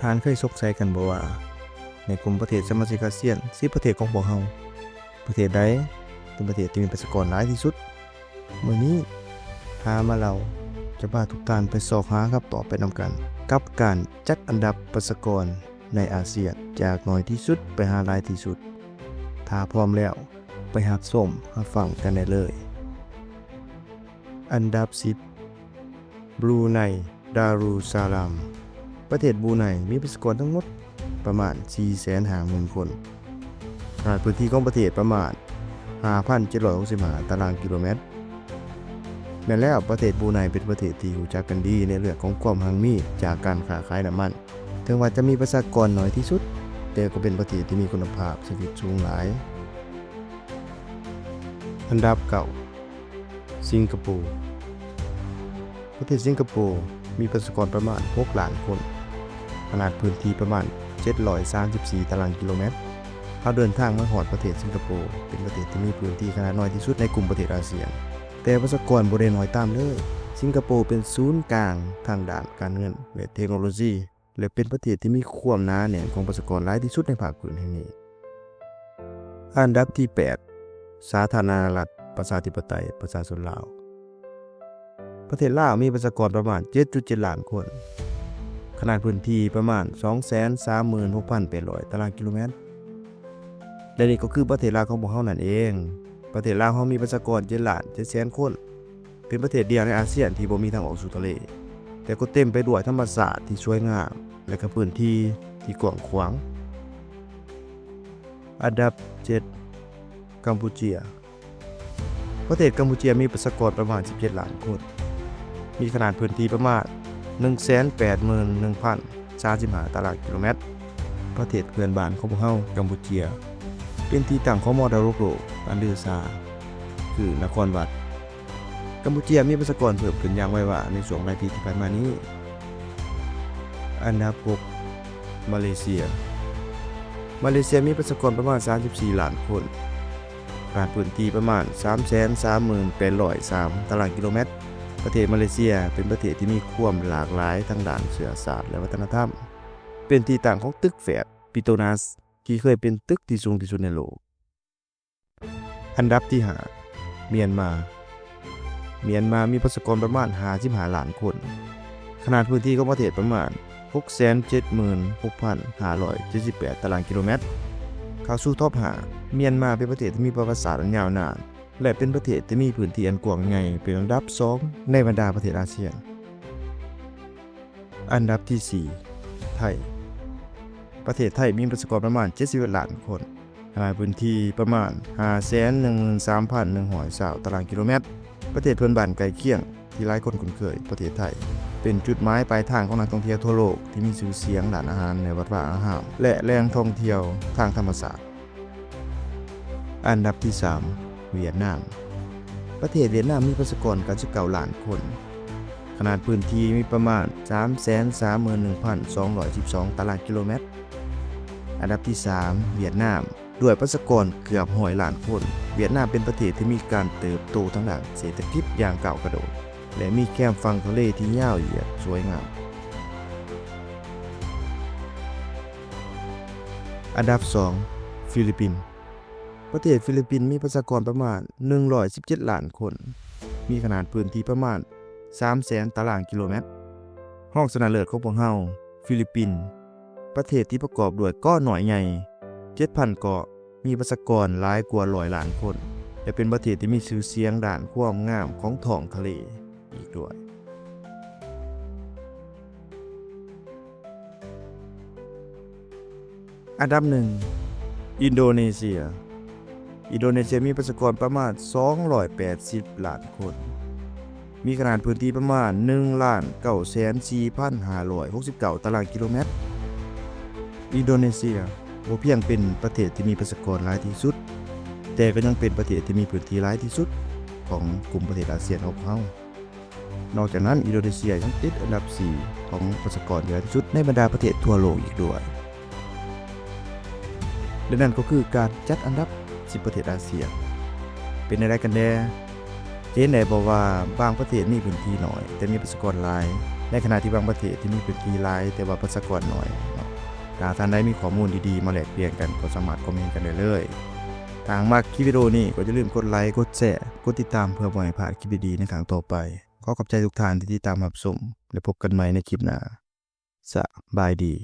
ທ່ານເຄີຍສົງໄສກັນບໍ່ວ່າ ໃນກຸ່ມປະເທດສະມາຊິກອາຊຽນສິບປະເທດຂອງພວກເຮົາ, ປະເທດໃດເປັນປະເທດທີ່ມີປະຊາກອນຫຼາຍທີ່ສຸດ? ມື້ນີ້ທ້າມາເລົ່າ ຈະພາທຸກທ່ານໄປຊອກຫາຄຳຕອບໄປນຳກັນ ກັບການຈັດອັນດັບປະຊາກອນໃນອາຊຽນ ຈາກໜ້ອຍທີ່ສຸດໄປຫາຫຼາຍທີ່ສຸດ. ຖ້າພ້ອມແລ້ວ, ໄປຮັບຊົມຮັບຟັງກັນໄດ້ເລີຍ. ອັນດັບສິບ ບຣູໄນ ດາຣູຊາລາມ. ປະເທດບຣູໄນມີປະຊາກອນທັງໝົດປະມານສີ່ແສນຫ້າໝື່ນຄົນ. ຂະໜາດພື້ນທີ່ຂອງປະເທດປະມານຫ້າພັນເຈັດຮ້ອຍຫົກສິບຫ້າຕາລາງກິໂລແມັດ. ແມ່ນແລ້ວ, ປະເທດບຣູໄນເປັນປະເທດທີ່ຮູ້ຈັກກັນດີໃນເລື່ອງຂອງຄວາມຮັ່ງມີຈາກການຄ້າຂາຍນ້ຳມັນ. ເຖິງວ່າຈະມີປະຊາກອນໜ້ອຍທີ່ສຸດ, ແຕ່ກໍເປັນປະເທດທີ່ມີຄຸນນະພາບຊີວິດສູງຫຼາຍ. ອັນດັບເກົ້າ ສິງກະໂປ. ປະເທດສິງກະໂປມີປະຊາກອນປະມານຫົກລ້ານຄົນ, ຂະໜາດພື້ນທີ່ປະມານເຈັດຮ້ອຍສາມສິບສີ່ຕາລາງກິໂລແມັດ. ເຮົາເດີນທາງມາຮອດປະເທດສິງກະໂປ, ເປັນປະເທດທີ່ມີພື້ນທີ່ຂະໜາດນ້ອຍທີ່ສຸດໃນກຸ່ມປະເທດອາຊຽນ, ແຕ່ປະຊາກອນບໍ່ໄດ້ນ້ອຍຕາມເລີຍ. ສິງກະໂປເປັນສູນກາງທາງດ້ານການເງິນ ແລະ ເທັກໂນໂລຊີ. ແລະ ເປັນປະເທດທີ່ມີຄວາມໜາແໜ້ນຂອງປະຊາກອນຫຼາຍທີ່ສຸດໃນພາກພື້ນແຫ່ງນີ້. ອັນດັບທີແປດ ສາທາລະນະລັດ ປະຊາທິປະໄຕ ປະຊາຊົນລາວ. ປະເທດລາວມີປະຊາກອນປະມານເຈັດຈຸດເຈັດລ້ານຄົນ, ຂະໜາດພື້ນທີ່ປະມານສອງແສນສາມໝື່ນຫົກພັນແປດຮ້ອຍຕາລາງກິໂລແມັດ. ແລະ ນີ້ກໍຄືປະເທດລາວຂອງພວກເຮົານັ້ນເອງ. ປະເທດລາວເຮົາມີປະຊາກອນເຈັດລ້ານເຈັດແສນຄົນ. ເປັນປະເທດດຽວໃນອາຊຽນທີ່ບໍ່ມີທາງອອກສູ່ທະເລ, ແຕ່ກໍເຕັມໄປດ້ວຍທຳມະຊາດທີ່ສວຍງາມ ແລະ ກໍພື້ນທີ່ທີ່ກວ້າງຂວາງ. ອັນດັບເຈັດ ກຳປູເຈຍ. ປະເທດກຳປູເຈຍມີປະຊາກອນປະມານສິບເຈັດລ້ານຄົນ, ມີຂະໜາດພື້ນທີ່ປະມານໜຶ່ງແສນແປດໝື່ນໜຶ່ງພັນສາມສິບຫ້າຕາລາງກິໂລແມັດ. ປະເທດເພື່ອນບ້ານຂອງພວກເຮົາ ກຳປູເຈຍ ເປັນທີ່ຕັ້ງຂອງມໍລະດົກໂລກອັນລືຊາ ຄືນະຄອນວັດ. ກຳປູເຈຍມີປະຊາກອນເພີ່ມຂຶ້ນຢ່າງໄວວາໃນຊ່ວງຫຼາຍປີທີ່ຜ່ານມານີ້. ອັນດັບຫົກ ມາເລເຊຍ. ມາເລເຊຍມີປະຊາກອນປະມານສາມສິບສີ່ລ້ານຄົນ, ຂະໜາດພື້ນທີ່ປະມານສາມແສນສາມໝື່ນແປດຮ້ອຍສາມຕາລາງກິໂລແມັດ. ປະເທດມາເລເຊຍເປັນປະເທດທີ່ມີຄວາມຫຼາກຫຼາຍທາງດ້ານເຊື້ອຊາດ ແລະ ວັດທະນະທຳ, ເປັນທີ່ຕັ້ງຂອງຕຶກແຝດ Petronas ທີ່ເຄີຍເປັນຕຶກທີ່ສູງທີ່ສຸດໃນໂລກ. ອັນດັບທີຫ້າ ມຽນມາ. ມຽນມາມີປະຊາກອນປະມານຫ້າສິບຫ້າລ້ານຄົນ, ຂະໜາດພື້ນທີ່ຂອງປະເທດປະມານຫົກແສນເຈັດໝື່ນຫົກພັນຫ້າຮ້ອຍເຈັດສິບແປດຕາລາງກິໂລແມັດ. ເຂົ້າສູ່ທັອບຫ້າ ມຽນມາເປັນປະເທດທີ່ມີປະຫວັດສາດອັນຍາວນານ ແລະ ເປັນປະເທດທີ່ມີພື້ນທີ່ອັນກວ້າງໃຫຍ່ເປັນອັນດັບສອງໃນບັນດາປະເທດອາຊຽນ. ອັນດັບທີສີ່ ໄທ. ປະເທດໄທມີປະຊາກອນປະມານເຈັດສິບເອັດລ້ານຄົນ, ຂະໜາດພື້ນທີ່ປະມານຫ້າແສນໜຶ່ງໝື່ນສາມພັນໜຶ່ງຮ້ອຍຊາວຕາລາງກິໂລແມັດ. ປະເທດເພື່ອນບ້ານໃກ້ຄຽງທີ່ຫຼາຍຄົນຄຸ້ນເຄີຍ, ປະເທດໄທເປັນຈຸດໝາຍປາຍທາງຂອງນັກທ່ອງທ່ຽວທົ່ວໂລກທີ່ມີຊື່ສຽງດ້ານອາຫານ ແລະ ວັດວາອາຮາມ ແລະ ແຫຼ່ງທ່ອງທ່ຽວທາງທຳມະຊາດ. ອັນດັບທີສາມ ຫວຽດນາມ. ປະເທດຫວຽດນາມມີປະຊາກອນເກົ້າສິບເກົ້າລ້ານຄົນ, ຂະໜາດພື້ນທີ່ມີປະມານສາມແສນສາມໝື່ນໜຶ່ງພັນສອງຮ້ອຍສິບສອງຕາລາງກິໂລແມັດ. ອັນດັບທີສາມ ຫວຽດນາມ. ດ້ວຍປະຊາກອນເກືອບຮ້ອຍລ້ານຄົນ, ຫວຽດນາມເປັນປະເທດທີ່ມີການເຕີບໂຕທາງດ້ານເສດຖະກິດຢ່າງກ້າວກະໂດດ ແລະ ມີແຄມຝັ່ງທະເລທີ່ຍາວຢຽດສວຍງາມ. ອັນດັບສອງ ຟີລິບປິນ. ປະເທດຟີລິບປິນມີປະຊາກອນປະມານໜຶ່ງຮ້ອຍສິບເຈັດລ້ານຄົນ, ມີຂະໜາດພື້ນທີ່ປະມານສາມແສນຕາລາງກິໂລແມັດ. ຮອງຊະນະເລີດຂອງພວກເຮົາ, ຟີລິບປິນ, ປະເທດທີ່ປະກອບດ້ວຍເກາະນ້ອຍໃຫຍ່ເຈັດພັນເກາະ, ມີປະຊາກອນຫຼາຍກວ່າຮ້ອຍລ້ານຄົນ ແລະ ເປັນປະເທດທີ່ມີຊື່ສຽງດ້ານຄວາມງາມຂອງທ້ອງທະເລອີກດ້ວຍ. ອັນດັບໜຶ່ງ ອິນໂດເນເຊຍ. ອິນໂດເນເຊຍມີປະຊາກອນປະມານສອງຮ້ອຍແປດສິບລ້ານຄົນ, ມີຂະໜາດພື້ນທີ່ປະມານໜຶ່ງລ້ານເກົ້າແສນສີ່ພັນຫ້າຮ້ອຍຫົກສິບເກົ້າຕາລາງກິໂລແມັດ. ອິນໂດເນເຊຍບໍ່ພຽງເປັນປະເທດທີ່ມີປະຊາກອນຫຼາຍທີ່ສຸດ, ແຕ່ກໍຍັງເປັນປະເທດທີ່ມີພື້ນທີ່ຫຼາຍທີ່ສຸດຂອງກຸ່ມປະເທດອາຊຽນຂອງພວກເຮົາ. ນອກຈາກນັ້ນ, ອິນໂດເນເຊຍຍັງຕິດອັນດັບສີ່ຂອງປະຊາກອນທີ່ຫຼາຍທີ່ສຸດໃນບັນດາປະເທດທົ່ວໂລກອີກດ້ວຍ. ແລະ ນັ້ນກໍຄືການຈັດອັນດັບສິບປະເທດອາຊຽນ. ເປັນແນວໃດກັນແດ່? ຈະເຫັນໄດ້ບໍ່ວ່າບາງປະເທດມີພື້ນທີ່ໜ້ອຍ ແຕ່ມີປະຊາກອນຫຼາຍ, ໃນຂະນະທີ່ບາງປະເທດທີ່ມີພື້ນທີ່ຫຼາຍ ແຕ່ວ່າປະຊາກອນໜ້ອຍເນາະ. ຖ້າທ່ານໃດມີຂໍ້ມູນດີໆມາແລກປ່ຽນກັນ ກໍສາມາດຄອມເມັນກັນໄດ້ເລີຍ. ຖ້າຫາກມັກຄລິບວິດີໂອນີ້ ກໍຢ່າລືມກົດໄລຄ໌ ກົດແຊ ກົດຕິດຕາມ ເພື່ອບໍ່ໃຫ້ພາດຄລິບດີໆໃນຄັ້ງຕໍ່ໄປ. ຂໍຂອບໃຈທຸກທ່ານທີ່ຕິດຕາມຮັບຊົມ ແລະ ພົບກັນໃໝ່ໃນຄລິບໜ້າ. ສະບາຍດີ.